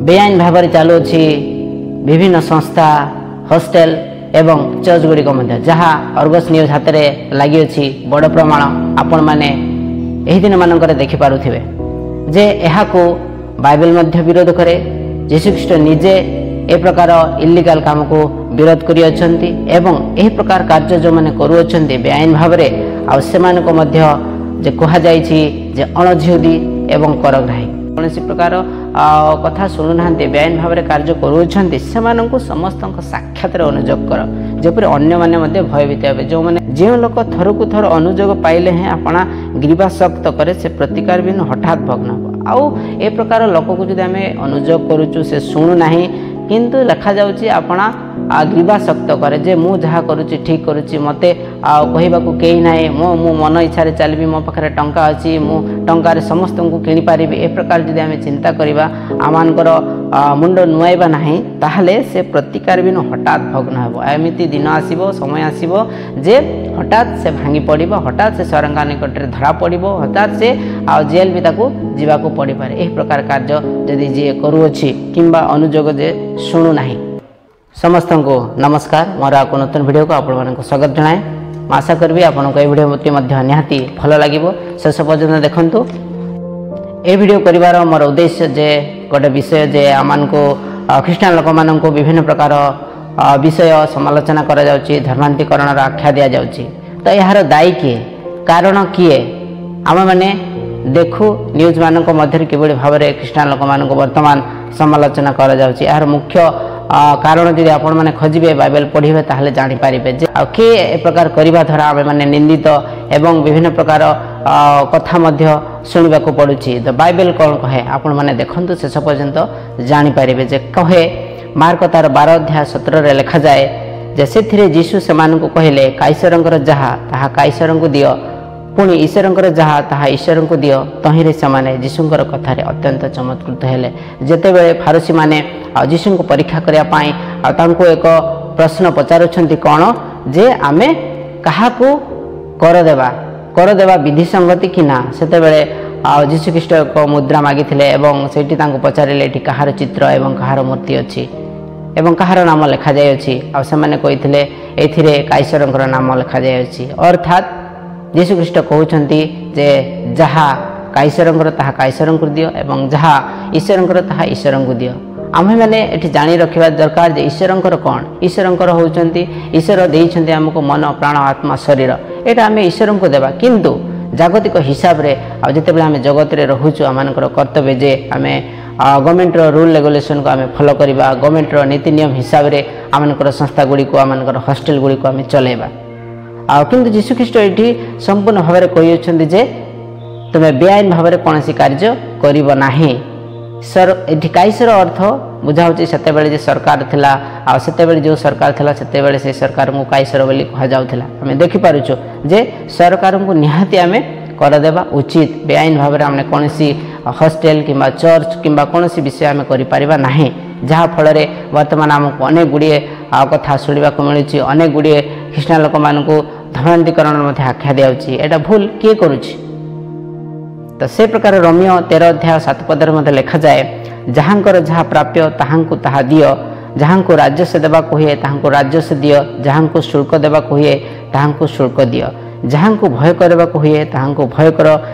ବେଆଇନ ଭାବରେ ଚାଲୁଅଛି ବିଭିନ୍ନ ସଂସ୍ଥା, ହଷ୍ଟେଲ ଏବଂ ଚର୍ଚ୍ଚ ଗୁଡ଼ିକ ମଧ୍ୟ, ଯାହା ଅର୍ଗସ୍ ନ୍ୟୁଜ୍ ହାତରେ ଲାଗିଅଛି। ବଡ଼ ପ୍ରମାଣ ଆପଣମାନେ ଏହି ଦିନମାନଙ୍କରେ ଦେଖିପାରୁଥିବେ ଯେ ଏହାକୁ ବାଇବେଲ ମଧ୍ୟ ବିରୋଧ କରେ। ଯୀଶୁଖ୍ରୀଷ୍ଟ ନିଜେ ଏ ପ୍ରକାର ଇଲିଗାଲ କାମକୁ ବିରୋଧ କରିଅଛନ୍ତି ଏବଂ ଏହି ପ୍ରକାର କାର୍ଯ୍ୟ ଯେଉଁମାନେ କରୁଅଛନ୍ତି ବେଆଇନ ଭାବରେ, ଆଉ ସେମାନଙ୍କୁ ମଧ୍ୟ ଯେ କୁହାଯାଇଛି ଯେ ଅଣଜିହୁଦୀ ଏବଂ କରଗ୍ରାହୀ, କୌଣସି ପ୍ରକାର କଥା ଶୁଣୁନାହାନ୍ତି, ବେଆଇନ ଭାବରେ କାର୍ଯ୍ୟ କରୁଅଛନ୍ତି, ସେମାନଙ୍କୁ ସମସ୍ତଙ୍କ ସାକ୍ଷାତରେ ଅନୁଯୋଗ କର, ଯେପରି ଅନ୍ୟମାନେ ମଧ୍ୟ ଭୟଭୀତ ହେବେ। ଯେଉଁମାନେ ଯେଉଁ ଲୋକ ଥରକୁ ଥର ଅନୁଯୋଗ ପାଇଲେ ହିଁ ଆପଣା ଗ୍ରୀବାଶକ୍ତ କରେ, ସେ ପ୍ରତିକାର ବିନୁ ହଠାତ୍ ଭଗ୍ନ ହେବ। ଆଉ ଏ ପ୍ରକାର ଲୋକକୁ ଯଦି ଆମେ ଅନୁଯୋଗ କରୁଛୁ, ସେ ଶୁଣୁନାହିଁ, କିନ୍ତୁ ଲେଖାଯାଉଛି ଆପଣା ଗ୍ରୀବାଶକ୍ତ କରେ, ଯେ ମୁଁ ଯାହା କରୁଛି ଠିକ୍ କରୁଛି, ମୋତେ ଆଉ କହିବାକୁ କେହି ନାହିଁ, ମୁଁ ମନ ଇଚ୍ଛାରେ ଚାଲିବି, ମୋ ପାଖରେ ଟଙ୍କା ଅଛି, ମୁଁ ଟଙ୍କାରେ ସମସ୍ତଙ୍କୁ କିଣିପାରିବି, ଏ ପ୍ରକାର ଯଦି ଆମେ ଚିନ୍ତା କରିବା, ଆମମାନଙ୍କର ମୁଣ୍ଡ ନୁଆଇବା ନାହିଁ, ତାହେଲେ ସେ ପ୍ରତିକାର ବିନୁ ହଠାତ୍ ଭଗ୍ନ ହେବ। ଏମିତି ଦିନ ଆସିବ, ସମୟ ଆସିବ ଯେ ହଠାତ୍ ସେ ଭାଙ୍ଗି ପଡ଼ିବ, ହଠାତ୍ ସେ ସରକାର ନିକଟରେ ଧରା ପଡ଼ିବ, ହଠାତ୍ ସେ ଆଉ ଜେଲ୍ ବି ତାକୁ ଯିବାକୁ ପଡ଼ିପାରେ। ଏହି ପ୍ରକାର କାର୍ଯ୍ୟ ଯଦି ଯିଏ କରୁଅଛି କିମ୍ବା ଅନୁଯୋଗ ଯେ ଶୁଣୁନାହିଁ। ସମସ୍ତଙ୍କୁ ନମସ୍କାର। ମୋର ଆଉ ନୂତନ ଭିଡ଼ିଓକୁ ଆପଣମାନଙ୍କୁ ସ୍ୱାଗତ ଜଣାଏ। ମୁଁ ଆଶା କରିବି ଆପଣଙ୍କୁ ଏହି ଭିଡ଼ିଓଟି ମଧ୍ୟ ନିହାତି ଭଲ ଲାଗିବ। ଶେଷ ପର୍ଯ୍ୟନ୍ତ ଦେଖନ୍ତୁ। ଏ ଭିଡ଼ିଓ କରିବାର ମୋର ଉଦ୍ଦେଶ୍ୟ ଯେ ଗୋଟେ ବିଷୟ ଯେ ଆମମାନଙ୍କୁ ଖ୍ରୀଷ୍ଟିଆନ ଲୋକମାନଙ୍କୁ ବିଭିନ୍ନ ପ୍ରକାର ବିଷୟ ସମାଲୋଚନା କରାଯାଉଛି, ଧର୍ମାନ୍ତୀକରଣର ଆଖ୍ୟା ଦିଆଯାଉଛି। ତ ଏହାର ଦାୟୀ କିଏ, କାରଣ କିଏ? ଆମେମାନେ ଦେଖୁ ନ୍ୟୁଜ୍ମାନଙ୍କ ମଧ୍ୟରେ କିଭଳି ଭାବରେ ଖ୍ରୀଷ୍ଟିଆନ ଲୋକମାନଙ୍କୁ ବର୍ତ୍ତମାନ ସମାଲୋଚନା କରାଯାଉଛି। ଏହାର ମୁଖ୍ୟ କାରଣ ଯଦି ଆପଣମାନେ ଖୋଜିବେ, ବାଇବେଲ ପଢ଼ିବେ, ତାହେଲେ ଜାଣିପାରିବେ ଯେ ଆଉ କିଏ ଏ ପ୍ରକାର କରିବା ଦ୍ୱାରା ଆମେମାନେ ନିନ୍ଦିତ ଏବଂ ବିଭିନ୍ନ ପ୍ରକାର କଥା ମଧ୍ୟ ଶୁଣିବାକୁ ପଡ଼ୁଛି। ତ ବାଇବେଲ କ'ଣ କହେ ଆପଣମାନେ ଦେଖନ୍ତୁ, ଶେଷ ପର୍ଯ୍ୟନ୍ତ ଜାଣିପାରିବେ ଯେ କହେ। ମାର୍କ ତାର 12 ଅଧ୍ୟାୟ 17ରେ ଲେଖାଯାଏ ଯେ ସେଥିରେ ଯୀଶୁ ସେମାନଙ୍କୁ କହିଲେ, କାଇସରଙ୍କର ଯାହା ତାହା କାଇସରଙ୍କୁ ଦିଅ, ପୁଣି ଈଶ୍ୱରଙ୍କର ଯାହା ତାହା ଈଶ୍ୱରଙ୍କୁ ଦିଅ। ତହିଁରେ ସେମାନେ ଯୀଶୁଙ୍କର କଥାରେ ଅତ୍ୟନ୍ତ ଚମତ୍କୃତ ହେଲେ। ଯେତେବେଳେ ଫାରୁସୀମାନେ ଆଉ ଯୀଶୁଙ୍କୁ ପରୀକ୍ଷା କରିବା ପାଇଁ ଆଉ ତାଙ୍କୁ ଏକ ପ୍ରଶ୍ନ ପଚାରୁଛନ୍ତି, କ'ଣ ଯେ ଆମେ କାହାକୁ କର ଦେବା, କର ଦେବା ବିଧିସଙ୍ଗତି କି ନା, ସେତେବେଳେ ଆଉ ଯୀଶୁଖ୍ରୀଷ୍ଟ ଏକ ମୁଦ୍ରା ମାଗିଥିଲେ ଏବଂ ସେଇଠି ତାଙ୍କୁ ପଚାରିଲେ, ଏଠି କାହାର ଚିତ୍ର ଏବଂ କାହାର ମୂର୍ତ୍ତି ଅଛି ଏବଂ କାହାର ନାମ ଲେଖାଯାଇଅଛି? ଆଉ ସେମାନେ କହିଥିଲେ, ଏଥିରେ କାଇସରଙ୍କର ନାମ ଲେଖାଯାଇଅଛି। ଅର୍ଥାତ୍ ଯୀଶୁଖ୍ରୀଷ୍ଟ କହୁଛନ୍ତି ଯେ ଯାହା କାଇସରଙ୍କର ତାହା କାଇସରଙ୍କୁ ଦିଅ ଏବଂ ଯାହା ଈଶ୍ୱରଙ୍କର ତାହା ଈଶ୍ୱରଙ୍କୁ ଦିଅ। ଆମ୍ଭେମାନେ ଏଠି ଜାଣି ରଖିବା ଦରକାର ଯେ ଈଶ୍ୱରଙ୍କର କ'ଣ? ଈଶ୍ୱରଙ୍କର ହେଉଛନ୍ତି, ଈଶ୍ୱର ଦେଇଛନ୍ତି ଆମକୁ ମନ, ପ୍ରାଣ, ଆତ୍ମା, ଶରୀର, ଏଇଟା ଆମେ ଈଶ୍ୱରଙ୍କୁ ଦେବା। କିନ୍ତୁ ଜାଗତିକ ହିସାବରେ ଆଉ ଯେତେବେଳେ ଆମେ ଜଗତରେ ରହୁଛୁ, ଆମମାନଙ୍କର କର୍ତ୍ତବ୍ୟ ଯେ ଆମେ ଗଭର୍ଣ୍ଣମେଣ୍ଟର ରୁଲ୍ ରେଗୁଲେସନକୁ ଆମେ ଫଲୋ କରିବା, ଗଭର୍ଣ୍ଣମେଣ୍ଟର ନୀତି ନିୟମ ହିସାବରେ ଆମମାନଙ୍କର ସଂସ୍ଥା ଗୁଡ଼ିକୁ, ଆମମାନଙ୍କର ହଷ୍ଟେଲ ଗୁଡ଼ିକୁ ଆମେ ଚଲାଇବା। ଆଉ କିନ୍ତୁ ଯୀଶୁଖ୍ରୀଷ୍ଟ ଏଇଠି ସମ୍ପୂର୍ଣ୍ଣ ଭାବରେ କହିଅଛନ୍ତି ଯେ ତୁମେ ବେଆଇନ ଭାବରେ କୌଣସି କାର୍ଯ୍ୟ କରିବ ନାହିଁ। ଏଠି କାଇସର ଅର୍ଥ ବୁଝାଉଛି ସେତେବେଳେ ଯେ ସରକାର ଥିଲା, ଆଉ ସେତେବେଳେ ଯେଉଁ ସରକାର ଥିଲା ସେତେବେଳେ ସେ ସରକାରଙ୍କୁ କାଇସର ବୋଲି କୁହାଯାଉଥିଲା। ଆମେ ଦେଖିପାରୁଛୁ ଯେ ସରକାରଙ୍କୁ ନିହାତି ଆମେ କର ଦେବା ଉଚିତ। ବେଆଇନ ଭାବରେ ଆମେ କୌଣସି ହଷ୍ଟେଲ କିମ୍ବା ଚର୍ଚ୍ଚ କିମ୍ବା କୌଣସି ବିଷୟ ଆମେ କରିପାରିବା ନାହିଁ, ଯାହାଫଳରେ ବର୍ତ୍ତମାନ ଆମକୁ ଅନେକ ଗୁଡ଼ିଏ କଥା ଶୁଣିବାକୁ ମିଳୁଛି। ଅନେକ ଗୁଡ଼ିଏ ଖ୍ରୀଷ୍ଟିଆନ ଲୋକମାନଙ୍କୁ ଧର୍ମାନ୍ତୀକରଣ ମଧ୍ୟ ଆଖ୍ୟା ଦିଆଯାଉଛି। ଏଇଟା ଭୁଲ କିଏ କରୁଛି? ତ ସେ ପ୍ରକାର ରୋମୀୟ 13 ଅଧ୍ୟାୟ 7 ପଦରେ ମଧ୍ୟ ଲେଖାଯାଏ, ଯାହାଙ୍କର ଯାହା ପ୍ରାପ୍ୟ ତାହାଙ୍କୁ ତାହା ଦିଅ, ଯାହାଙ୍କୁ ରାଜସ୍ୱ ଦେବାକୁ ହୁଏ ତାହାଙ୍କୁ ରାଜସ୍ୱ ଦିଅ, ଯାହାଙ୍କୁ ଶୁଳ୍କ ଦେବାକୁ ହୁଏ ତାହାଙ୍କୁ ଶୁଳ୍କ ଦିଅ, ଯାହାଙ୍କୁ ଭୟ କରିବାକୁ ହୁଏ ତାହାଙ୍କୁ ଭୟ କର,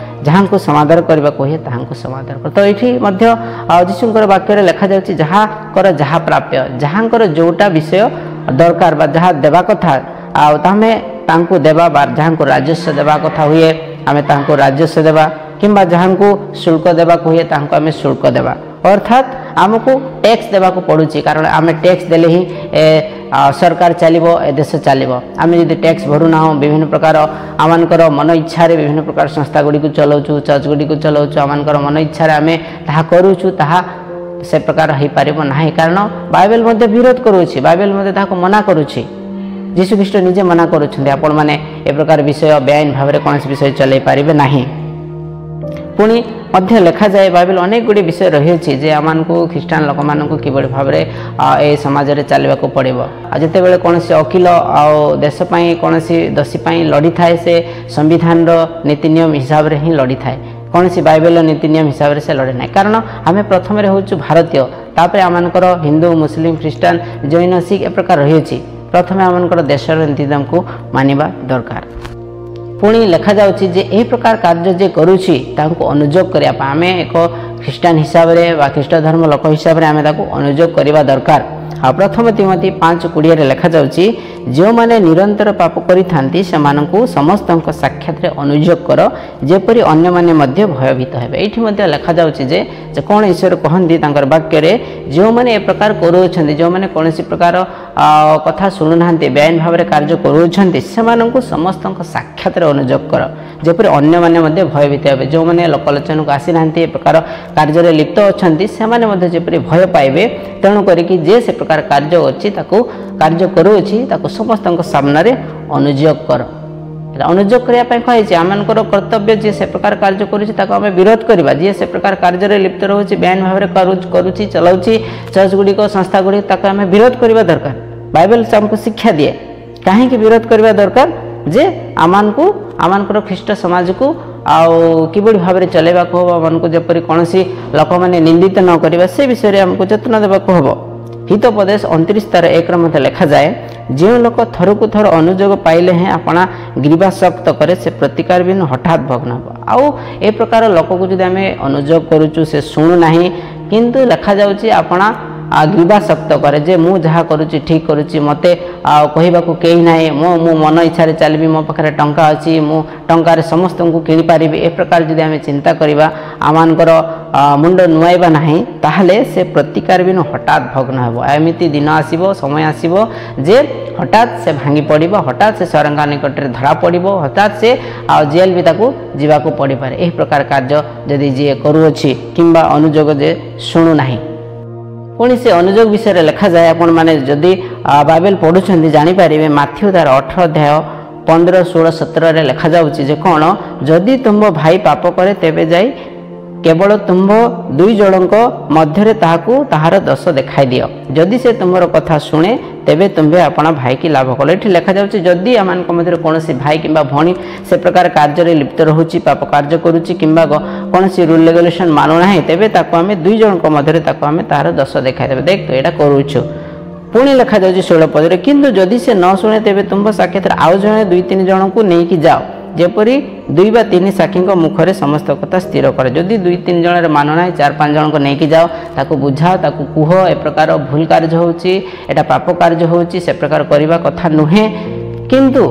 ଯାହାଙ୍କୁ ସମାଦର କରିବାକୁ ହୁଏ ତାହାଙ୍କୁ ସମାଦର କର। ତ ଏଇଠି ମଧ୍ୟ ଯୀଶୁଙ୍କର ବାକ୍ୟରେ ଲେଖାଯାଉଛି ଯାହାଙ୍କର ଯାହା ପ୍ରାପ୍ୟ, ଯାହାଙ୍କର ଯେଉଁଟା ବିଷୟ ଦରକାର ବା ଯାହା ଦେବା କଥା ଆଉ ତାମେ ତାଙ୍କୁ ଦେବା, ବା ଯାହାଙ୍କୁ ରାଜସ୍ୱ ଦେବା କଥା ହୁଏ ଆମେ ତାହାଙ୍କୁ ରାଜସ୍ୱ ଦେବା, କିମ୍ବା ଯାହାଙ୍କୁ ଶୁଳ୍କ ଦେବାକୁ ହୁଏ ତାହାଙ୍କୁ ଆମେ ଶୁଳ୍କ ଦେବା। ଅର୍ଥାତ୍ ଆମକୁ ଟ୍ୟାକ୍ସ ଦେବାକୁ ପଡ଼ୁଛି, କାରଣ ଆମେ ଟ୍ୟାକ୍ସ ଦେଲେ ହିଁ ଏ ସରକାର ଚାଲିବ, ଏ ଦେଶ ଚାଲିବ। ଆମେ ଯଦି ଟ୍ୟାକ୍ସ ଭରୁନାହୁଁ, ବିଭିନ୍ନ ପ୍ରକାର ଆମମାନଙ୍କର ମନ ଇଚ୍ଛାରେ ବିଭିନ୍ନ ପ୍ରକାର ସଂସ୍ଥା ଗୁଡ଼ିକୁ ଚଲାଉଛୁ, ଚର୍ଚ୍ଚ ଗୁଡ଼ିକୁ ଚଲାଉଛୁ, ଆମମାନଙ୍କର ମନ ଇଚ୍ଛାରେ ଆମେ ତାହା କରୁଛୁ, ତାହା ସେ ପ୍ରକାର ହୋଇପାରିବ ନାହିଁ। କାରଣ ବାଇବେଲ ମଧ୍ୟ ବିରୋଧ କରୁଅଛି, ବାଇବେଲ ମଧ୍ୟ ତାହାକୁ ମନା କରୁଛି, ଯୀଶୁଖ୍ରୀଷ୍ଟ ନିଜେ ମନା କରୁଛନ୍ତି, ଆପଣମାନେ ଏ ପ୍ରକାର ବିଷୟ ବେଆଇନ ଭାବରେ କୌଣସି ବିଷୟ ଚଲାଇ ପାରିବେ ନାହିଁ। ପୁଣି ମଧ୍ୟ ଲେଖାଯାଏ ବାଇବେଲ ଅନେକ ଗୁଡ଼ିଏ ବିଷୟ ରହିଅଛି ଯେ ଆମମାନଙ୍କୁ ଖ୍ରୀଷ୍ଟିଆନ ଲୋକମାନଙ୍କୁ କିଭଳି ଭାବରେ ଏ ସମାଜରେ ଚାଲିବାକୁ ପଡ଼ିବ। ଆଉ ଯେତେବେଳେ କୌଣସି ଓକିଲ ଆଉ ଦେଶ ପାଇଁ କୌଣସି ଦୋଷୀ ପାଇଁ ଲଢ଼ିଥାଏ, ସେ ସମ୍ବିଧାନର ନୀତି ନିୟମ ହିସାବରେ ହିଁ ଲଢ଼ିଥାଏ, କୌଣସି ବାଇବେଲର ନୀତି ନିୟମ ହିସାବରେ ସେ ଲଢ଼େ ନାହିଁ। କାରଣ ଆମେ ପ୍ରଥମରେ ହେଉଛୁ ଭାରତୀୟ, ତାପରେ ଆମମାନଙ୍କର ହିନ୍ଦୁ, ମୁସଲିମ, ଖ୍ରୀଷ୍ଟାନ, ଜୈନ, ଶିଖ ଏ ପ୍ରକାର ରହିଅଛି। ପ୍ରଥମେ ଆମମାନଙ୍କର ଦେଶର ନୀତି ନିୟମକୁ ମାନିବା ଦରକାର। ପୁଣି ଲେଖାଯାଉଛି ଯେ ଏହି ପ୍ରକାର କାର୍ଯ୍ୟ ଯିଏ କରୁଛି ତାଙ୍କୁ ଅନୁଯୋଗ କରିବା ପାଇଁ ଆମେ ଏକ ଖ୍ରୀଷ୍ଟାନ ହିସାବରେ ବା ଖ୍ରୀଷ୍ଟ ଧର୍ମ ଲୋକ ହିସାବରେ ଆମେ ତାକୁ ଅନୁଯୋଗ କରିବା ଦରକାର। ଆଉ ପ୍ରଥମ ତିମୋଥି 5:20ରେ ଲେଖାଯାଉଛି, ଯେଉଁମାନେ ନିରନ୍ତର ପାପ କରିଥାନ୍ତି ସେମାନଙ୍କୁ ସମସ୍ତଙ୍କ ସାକ୍ଷାତରେ ଅନୁଯୋଗ କର, ଯେପରି ଅନ୍ୟମାନେ ମଧ୍ୟ ଭୟଭୀତ ହେବେ। ଏଇଠି ମଧ୍ୟ ଲେଖାଯାଉଛି ଯେ କ'ଣ ଈଶ୍ୱର କହନ୍ତି ତାଙ୍କର ବାକ୍ୟରେ, ଯେଉଁମାନେ ଏ ପ୍ରକାର କରୁଅଛନ୍ତି, ଯେଉଁମାନେ କୌଣସି ପ୍ରକାର କଥା ଶୁଣୁନାହାନ୍ତି, ବେଆଇନ ଭାବରେ କାର୍ଯ୍ୟ କରୁଅଛନ୍ତି, ସେମାନଙ୍କୁ ସମସ୍ତଙ୍କ ସାକ୍ଷାତରେ ଅନୁଯୋଗ କର, ଯେପରି ଅନ୍ୟମାନେ ମଧ୍ୟ ଭୟଭୀତ ହେବେ। ଯେଉଁମାନେ ଲୋକଲୋଚନକୁ ଆସିନାହାନ୍ତି, ଏ ପ୍ରକାର କାର୍ଯ୍ୟରେ ଲିପ୍ତ ଅଛନ୍ତି, ସେମାନେ ମଧ୍ୟ ଯେପରି ଭୟ ପାଇବେ। ତେଣୁ କରିକି ଯେ ସେ ପ୍ରକାର କାର୍ଯ୍ୟ ଅଛି, ତାକୁ କାର୍ଯ୍ୟ କରୁଅଛି, ତାକୁ ସମସ୍ତଙ୍କ ସାମ୍ନାରେ ଅନୁଯୋଗ କର। ଅନୁଯୋଗ କରିବା ପାଇଁ କୁହାଯାଇଛି। ଆମମାନଙ୍କର କର୍ତ୍ତବ୍ୟ, ଯିଏ ସେ ପ୍ରକାର କାର୍ଯ୍ୟ କରୁଛି ତାକୁ ଆମେ ବିରୋଧ କରିବା। ଯିଏ ସେ ପ୍ରକାର କାର୍ଯ୍ୟରେ ଲିପ୍ତ ରହୁଛି, ବେଆଇନ ଭାବରେ କରୁଛି, ଚଲାଉଛି ଚର୍ଚ୍ଚ ଗୁଡ଼ିକ, ସଂସ୍ଥା ଗୁଡ଼ିକ, ତାକୁ ଆମେ ବିରୋଧ କରିବା ଦରକାର। ବାଇବେଲ ଆମକୁ ଶିକ୍ଷା ଦିଏ କାହିଁକି ବିରୋଧ କରିବା ଦରକାର, ଯେ ଆମମାନଙ୍କୁ ଆମମାନଙ୍କର ଖ୍ରୀଷ୍ଟ ସମାଜକୁ ଆଉ କିଭଳି ଭାବରେ ଚଲାଇବାକୁ ହେବ, ଆମମାନଙ୍କୁ ଯେପରି କୌଣସି ଲୋକମାନେ ନିନ୍ଦିତ ନ କରିବା ସେ ବିଷୟରେ ଆମକୁ ଯତ୍ନ ଦେବାକୁ ହେବ। ହିତୋପଦେଶ 29 ତାର 1 ମଧ୍ୟ ଲେଖାଯାଏ, ଯେଉଁ ଲୋକ ଥରକୁ ଥର ଅନୁଯୋଗ ପାଇଲେ ହିଁ ଆପଣା ଗ୍ରୀବା ଶକ୍ତ କରେ, ସେ ପ୍ରତିକାର ବିନୁ ହଠାତ୍ ଭଗ୍ନ ହେବ। ଆଉ ଏ ପ୍ରକାର ଲୋକକୁ ଯଦି ଆମେ ଅନୁଯୋଗ କରୁଛୁ, ସେ ଶୁଣୁନାହିଁ, କିନ୍ତୁ ଲେଖାଯାଉଛି ଆପଣା ଗ୍ରୀବା ଶକ୍ତ କରେ, ଯେ ମୁଁ ଯାହା କରୁଛି ଠିକ୍ କରୁଛି, ମୋତେ ଆଉ କହିବାକୁ କେହି ନାହିଁ, ମୁଁ ମନ ଇଚ୍ଛାରେ ଚାଲିବି, ମୋ ପାଖରେ ଟଙ୍କା ଅଛି, ମୁଁ ଟଙ୍କାରେ ସମସ୍ତଙ୍କୁ କିଣିପାରିବି, ଏ ପ୍ରକାର ଯଦି ଆମେ ଚିନ୍ତା କରିବା, ଆମମାନଙ୍କର ମୁଣ୍ଡ ନୁଆଇବା ନାହିଁ, ତାହେଲେ ସେ ପ୍ରତିକାର ବିନୁ ହଠାତ୍ ଭଗ୍ନ ହେବ। ଏମିତି ଦିନ ଆସିବ, ସମୟ ଆସିବ ଯେ ହଠାତ୍ ସେ ଭାଙ୍ଗି ପଡ଼ିବ, ହଠାତ୍ ସେ ସରକାର ନିକଟରେ ଧରା ପଡ଼ିବ, ହଠାତ୍ ସେ ଆଉ ଜେଲ୍ ବି ତାକୁ ଯିବାକୁ ପଡ଼ିପାରେ। ଏହି ପ୍ରକାର କାର୍ଯ୍ୟ ଯଦି ଯିଏ କରୁଅଛି କିମ୍ବା ଅନୁଯୋଗ ଯେ ଶୁଣୁନାହିଁ। ପୁଣି ସେ ଅନୁଯୋଗ ବିଷୟରେ ଲେଖାଯାଏ, ଆପଣମାନେ ଯଦି ବାଇବେଲ ପଢ଼ୁଛନ୍ତି ଜାଣିପାରିବେ, ମାଥ୍ୟୁ ତାର 18 ଅଧ୍ୟାୟ 15, 16, 17ରେ ଲେଖାଯାଉଛି ଯେ କ'ଣ, ଯଦି ତୁମ୍ଭ ଭାଇ ପାପ କରେ ତେବେ ଯାଇ କେବଳ ତୁମ୍ଭ ଦୁଇ ଜଣଙ୍କ ମଧ୍ୟରେ ତାହାକୁ ତାହାର ଦୋଷ ଦେଖାଇ ଦିଅ। ଯଦି ସେ ତୁମର କଥା ଶୁଣେ ତେବେ ତୁମ୍ଭେ ଆପଣା ଭାଇକି ଲାଭ କଲ। ଏଠି ଲେଖାଯାଉଛି ଯଦି ଆମମାନଙ୍କ ମଧ୍ୟରେ କୌଣସି ଭାଇ କିମ୍ବା ଭଉଣୀ ସେ ପ୍ରକାର କାର୍ଯ୍ୟରେ ଲିପ୍ତ ରହୁଛି, ପାପ କାର୍ଯ୍ୟ କରୁଛି କିମ୍ବା କୌଣସି ରୁଲ୍ ରେଗୁଲେସନ୍ ମାନୁନାହିଁ, ତେବେ ତାକୁ ଆମେ ଦୁଇ ଜଣଙ୍କ ମଧ୍ୟରେ ତାକୁ ଆମେ ତାହାର ଦୋଷ ଦେଖାଇଦେବେ, ଦେଖ ତୁ ଏଇଟା କରୁଛୁ। ପୁଣି ଲେଖାଯାଉଛି 16 ପଦରେ, କିନ୍ତୁ ଯଦି ସେ ନ ଶୁଣେ ତେବେ ତୁମ୍ଭ ସାକ୍ଷାତରେ ଆଉ ଜଣେ 2 3 ଜଣଙ୍କୁ ନେଇକି ଯାଅ, ଯେପରି 2 ବା 3 ସାକ୍ଷୀଙ୍କ ମୁଖରେ ସମସ୍ତ କଥା ସ୍ଥିର କରେ। ଯଦି 2 3 ଜଣରେ ମାନ ନାହିଁ, 4 5 ଜଣଙ୍କୁ ନେଇକି ଯାଅ, ତାକୁ ବୁଝାଅ, ତାକୁ କୁହ ଏ ପ୍ରକାର ଭୁଲ କାର୍ଯ୍ୟ ହେଉଛି, ଏଇଟା ପାପ କାର୍ଯ୍ୟ ହେଉଛି, ସେ ପ୍ରକାର କରିବା କଥା ନୁହେଁ। କିନ୍ତୁ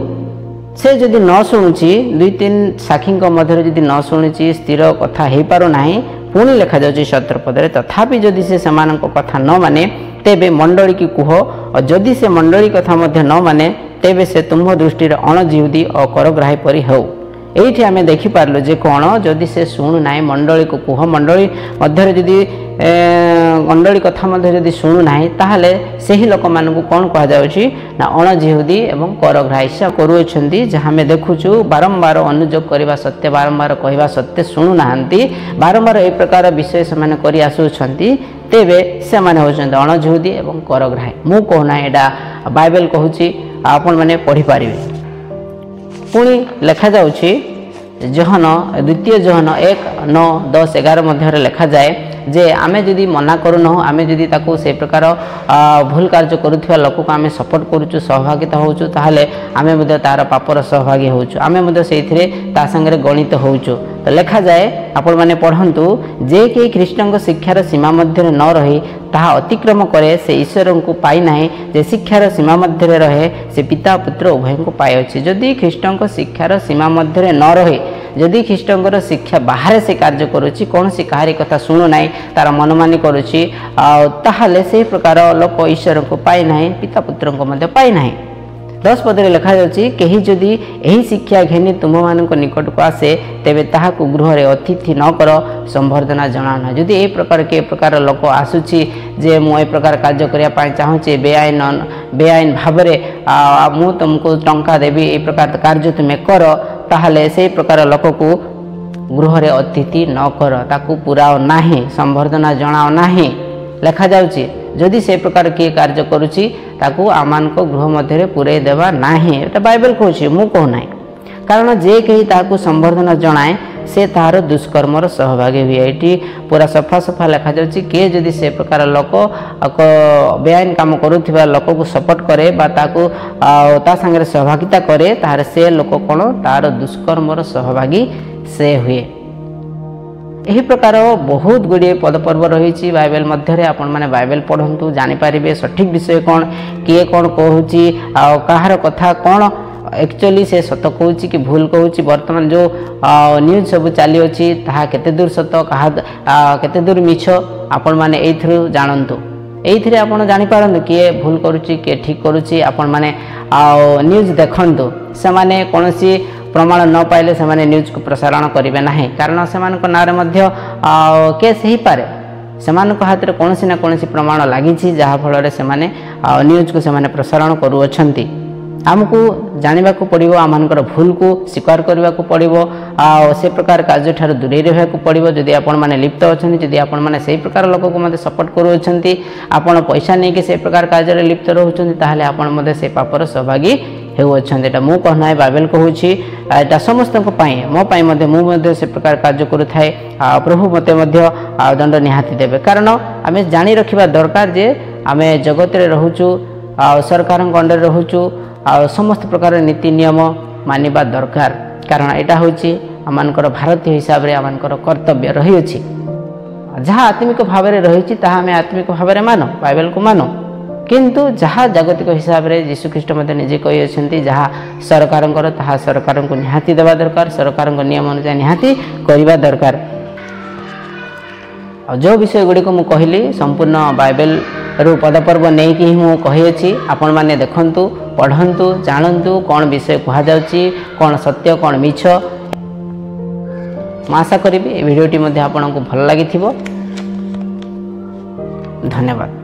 ସେ ଯଦି ନ ଶୁଣୁଛି, 2 3 ସାକ୍ଷୀଙ୍କ ମଧ୍ୟରେ ଯଦି ନ ଶୁଣୁଛି, ସ୍ଥିର କଥା ହେଇପାରୁନାହିଁ, ପୁଣି ଲେଖାଯାଉଛି 17 ପଦରେ, ତଥାପି ଯଦି ସେ ସେମାନଙ୍କ କଥା ନ ମାନେ ତେବେ ମଣ୍ଡଳୀକି କୁହ, ଯଦି ସେ ମଣ୍ଡଳୀ କଥା ମଧ୍ୟ ନ ମାନେ ତେବେ ସେ ତୁମ୍ଭ ଦୃଷ୍ଟିରେ ଅଣଜିହୁଦୀ ଓ କରଗ୍ରାହୀ ପରି ହେଉ। ଏଇଠି ଆମେ ଦେଖିପାରିଲୁ ଯେ କ'ଣ, ଯଦି ସେ ଶୁଣୁନାହିଁ ମଣ୍ଡଳୀକୁ କୁହ, ମଣ୍ଡଳୀ ମଧ୍ୟରେ ଯଦି ମଣ୍ଡଳୀ କଥା ମଧ୍ୟ ଯଦି ଶୁଣୁନାହିଁ, ତାହେଲେ ସେହି ଲୋକମାନଙ୍କୁ କ'ଣ କୁହାଯାଉଛି ନା ଅଣଜିହୁଦୀ ଏବଂ କରଗ୍ରାହୀ କରୁଅଛନ୍ତି। ଯାହା ଆମେ ଦେଖୁଛୁ ବାରମ୍ବାର ଅନୁଯୋଗ କରିବା ସତ୍ତ୍ୱେ, ବାରମ୍ବାର କହିବା ସତ୍ତ୍ୱେ ଶୁଣୁନାହାନ୍ତି, ବାରମ୍ବାର ଏହି ପ୍ରକାର ବିଷୟ ସେମାନେ କରି ଆସୁଅଛନ୍ତି, ତେବେ ସେମାନେ ହେଉଛନ୍ତି ଅଣଜିହୁଦୀ ଏବଂ କରଗ୍ରାହୀ। ମୁଁ କହୁନାହିଁ, ଏଇଟା ବାଇବେଲ କହୁଛି, ଆପଣମାନେ ପଢ଼ିପାରିବେ। ପୁଣି ଲେଖାଯାଉଛି ଯୋହନ, ଦ୍ୱିତୀୟ ଯୋହନ 1 9 10 11 ମଧ୍ୟରେ ଲେଖାଯାଏ ଯେ ଆମେ ଯଦି ମନା କରୁନାହୁଁ, ଆମେ ଯଦି ତାକୁ ସେ ପ୍ରକାର ଭୁଲ କାର୍ଯ୍ୟ କରୁଥିବା ଲୋକକୁ ଆମେ ସପୋର୍ଟ କରୁଛୁ, ସହଭାଗିତା ହେଉଛୁ, ତାହେଲେ ଆମେ ମଧ୍ୟ ତା'ର ପାପର ସହଭାଗୀ ହେଉଛୁ, ଆମେ ମଧ୍ୟ ସେଇଥିରେ ତା ସାଙ୍ଗରେ ଗଣିତ ହେଉଛୁ। ତ ଲେଖାଯାଏ, ଆପଣମାନେ ପଢ଼ନ୍ତୁ, ଯେ କେହି ଖ୍ରୀଷ୍ଟଙ୍କ ଶିକ୍ଷାର ସୀମା ମଧ୍ୟରେ ନ ରହି ତାହା ଅତିକ୍ରମ କରେ ସେ ଈଶ୍ୱରଙ୍କୁ ପାଇନାହିଁ। ଯେ ଶିକ୍ଷାର ସୀମା ମଧ୍ୟରେ ରହେ ସେ ପିତା ପୁତ୍ର ଉଭୟଙ୍କୁ ପାଇଅଛି। ଯଦି ଖ୍ରୀଷ୍ଟଙ୍କ ଶିକ୍ଷାର ସୀମା ମଧ୍ୟରେ ନ ରହି, ଯଦି ଖ୍ରୀଷ୍ଟଙ୍କର ଶିକ୍ଷା ବାହାରେ ସେ କାର୍ଯ୍ୟ କରୁଛି, କୌଣସି କାହାରି କଥା ଶୁଣୁନାହିଁ, ତାର ମନମାନି କରୁଛି, ଆଉ ତାହେଲେ ସେହି ପ୍ରକାର ଲୋକ ଈଶ୍ୱରଙ୍କୁ ପାଇନାହିଁ, ପିତା ପୁତ୍ରଙ୍କୁ ମଧ୍ୟ ପାଇନାହିଁ। 10 ପଦରେ ଲେଖାଯାଉଛି, କେହି ଯଦି ଏହି ଶିକ୍ଷା ଘେନି ତୁମ୍ଭମାନଙ୍କ ନିକଟକୁ ଆସେ ତେବେ ତାହାକୁ ଗୃହରେ ଅତିଥି ନ କର, ସମ୍ବର୍ଦ୍ଧନା ଜଣାଅ ନାହିଁ। ଯଦି ଏ ପ୍ରକାର କିଏ ପ୍ରକାର ଲୋକ ଆସୁଛି ଯେ ମୁଁ ଏ ପ୍ରକାର କାର୍ଯ୍ୟ କରିବା ପାଇଁ ଚାହୁଁଛି, ବେଆଇନ ଭାବରେ ମୁଁ ତୁମକୁ ଟଙ୍କା ଦେବି, ଏ ପ୍ରକାର କାର୍ଯ୍ୟ ତୁମେ କର, ତାହେଲେ ସେଇ ପ୍ରକାର ଲୋକକୁ ଗୃହରେ ଅତିଥି ନ କର, ତାକୁ ପୁରାଅ ନାହିଁ, ସମ୍ବର୍ଦ୍ଧନା ଜଣାଅ ନାହିଁ। ଲେଖାଯାଉଛି ଯଦି ସେ ପ୍ରକାର କିଏ କାର୍ଯ୍ୟ କରୁଛି ତାକୁ ଆମମାନଙ୍କ ଗୃହ ମଧ୍ୟରେ ପୁରାଇ ଦେବା ନାହିଁ। ଏଟା ବାଇବେଲ କହୁଛି, ମୁଁ କହୁନାହିଁ। କାରଣ ଯେ କେହି ତାହାକୁ ସମ୍ବର୍ଦ୍ଧନା ଜଣାଏ ସେ ତାହାର ଦୁଷ୍କର୍ମର ସହଭାଗୀ ହୁଏ। ଏଇଠି ପୁରା ସଫା ସଫା ଲେଖାଯାଉଛି, କିଏ ଯଦି ସେ ପ୍ରକାର ଲୋକ ବେଆଇନ କାମ କରୁଥିବା ଲୋକକୁ ସପୋର୍ଟ କରେ ବା ତାକୁ ତା ସାଙ୍ଗରେ ସହଭାଗିତା କରେ, ତାହେଲେ ସେ ଲୋକ କ'ଣ ତାର ଦୁଷ୍କର୍ମର ସହଭାଗୀ ସେ ହୁଏ। ଏହି ପ୍ରକାର ବହୁତ ଗୁଡ଼ିଏ ପଦପର୍ବ ରହିଛି ବାଇବେଲ ମଧ୍ୟରେ। ଆପଣମାନେ ବାଇବେଲ ପଢ଼ନ୍ତୁ, ଜାଣିପାରିବେ ସଠିକ୍ ବିଷୟ କ'ଣ, କିଏ କ'ଣ କହୁଛି ଆଉ କାହାର କଥା କ'ଣ ଆକ୍ଚୁଆଲି ସେ ସତ କହୁଛି କି ଭୁଲ କହୁଛି। ବର୍ତ୍ତମାନ ଯେଉଁ ନ୍ୟୁଜ୍ ସବୁ ଚାଲିଅଛି ତାହା କେତେ ଦୂର ସତ, କାହା କେତେ ଦୂର ମିଛ, ଆପଣମାନେ ଏଇଥିରୁ ଜାଣନ୍ତୁ। ଏଇଥିରେ ଆପଣ ଜାଣିପାରନ୍ତୁ କିଏ ଭୁଲ କରୁଛି, କିଏ ଠିକ୍ କରୁଛି। ଆପଣମାନେ ଆଉ ନ୍ୟୁଜ୍ ଦେଖନ୍ତୁ, ସେମାନେ କୌଣସି ପ୍ରମାଣ ନ ପାଇଲେ ସେମାନେ ନ୍ୟୁଜ୍କୁ ପ୍ରସାରଣ କରିବେ ନାହିଁ, କାରଣ ସେମାନଙ୍କ ନାଁରେ ମଧ୍ୟ କେସ୍ ହେଇପାରେ। ସେମାନଙ୍କ ହାତରେ କୌଣସି ନା କୌଣସି ପ୍ରମାଣ ଲାଗିଛି, ଯାହାଫଳରେ ସେମାନେ ନ୍ୟୁଜ୍କୁ ସେମାନେ ପ୍ରସାରଣ କରୁଅଛନ୍ତି। ଆମକୁ ଜାଣିବାକୁ ପଡ଼ିବ, ଆମମାନଙ୍କର ଭୁଲକୁ ସ୍ୱୀକାର କରିବାକୁ ପଡ଼ିବ ଆଉ ସେ ପ୍ରକାର କାର୍ଯ୍ୟଠାରୁ ଦୂରେଇ ରହିବାକୁ ପଡ଼ିବ। ଯଦି ଆପଣମାନେ ଲିପ୍ତ ଅଛନ୍ତି, ଯଦି ଆପଣମାନେ ସେଇ ପ୍ରକାର ଲୋକକୁ ମଧ୍ୟ ସପୋର୍ଟ କରୁଅଛନ୍ତି, ଆପଣ ପଇସା ନେଇକି ସେ ପ୍ରକାର କାର୍ଯ୍ୟରେ ଲିପ୍ତ ରହୁଛନ୍ତି, ତାହେଲେ ଆପଣ ମଧ୍ୟ ସେ ପାପର ସହଭାଗୀ ହେଉଅଛନ୍ତି। ଏଇଟା ମୁଁ କହୁନାହିଁ, ବାଇବେଲ କହୁଛି। ଏଇଟା ସମସ୍ତଙ୍କ ପାଇଁ, ମୋ ପାଇଁ ମଧ୍ୟ, ମୁଁ ମଧ୍ୟ ସେ ପ୍ରକାର କାର୍ଯ୍ୟ କରୁଥାଏ ଆଉ ପ୍ରଭୁ ମୋତେ ମଧ୍ୟ ଦଣ୍ଡ ନିହାତି ଦେବେ। କାରଣ ଆମେ ଜାଣି ରଖିବା ଦରକାର ଯେ ଆମେ ଜଗତରେ ରହୁଛୁ ଆଉ ସରକାରଙ୍କ ଅଣ୍ଡରରେ ରହୁଛୁ ଆଉ ସମସ୍ତ ପ୍ରକାର ନୀତି ନିୟମ ମାନିବା ଦରକାର, କାରଣ ଏଇଟା ହେଉଛି ଆମମାନଙ୍କର ଭାରତୀୟ ହିସାବରେ ଆମମାନଙ୍କର କର୍ତ୍ତବ୍ୟ ରହିଅଛି। ଯାହା ଆତ୍ମିକ ଭାବରେ ରହିଛି ତାହା ଆମେ ଆତ୍ମିକ ଭାବରେ ମାନୁ, ବାଇବେଲକୁ ମାନୁ, କିନ୍ତୁ ଯାହା ଜାଗତିକ ହିସାବରେ ଯୀଶୁଖ୍ରୀଷ୍ଟ ମଧ୍ୟ ନିଜେ କହିଅଛନ୍ତି, ଯାହା ସରକାରଙ୍କର ତାହା ସରକାରଙ୍କୁ ନିହାତି ଦେବା ଦରକାର, ସରକାରଙ୍କ ନିୟମ ଅନୁଯାୟୀ ନିହାତି କରିବା ଦରକାର। ଆଉ ଯେଉଁ ବିଷୟ ଗୁଡ଼ିକ ମୁଁ କହିଲି ସମ୍ପୂର୍ଣ୍ଣ ବାଇବେଲରୁ ପଦପର୍ବ ନେଇକି ହିଁ ମୁଁ କହିଅଛି। ଆପଣମାନେ ଦେଖନ୍ତୁ, ପଢ଼ନ୍ତୁ, ଜାଣନ୍ତୁ କ'ଣ ବିଷୟ କୁହାଯାଉଛି, କ'ଣ ସତ୍ୟ କ'ଣ ମିଛ। ମୁଁ ଆଶା କରିବି ଏ ଭିଡ଼ିଓଟି ମଧ୍ୟ ଆପଣଙ୍କୁ ଭଲ ଲାଗିଥିବ। ଧନ୍ୟବାଦ।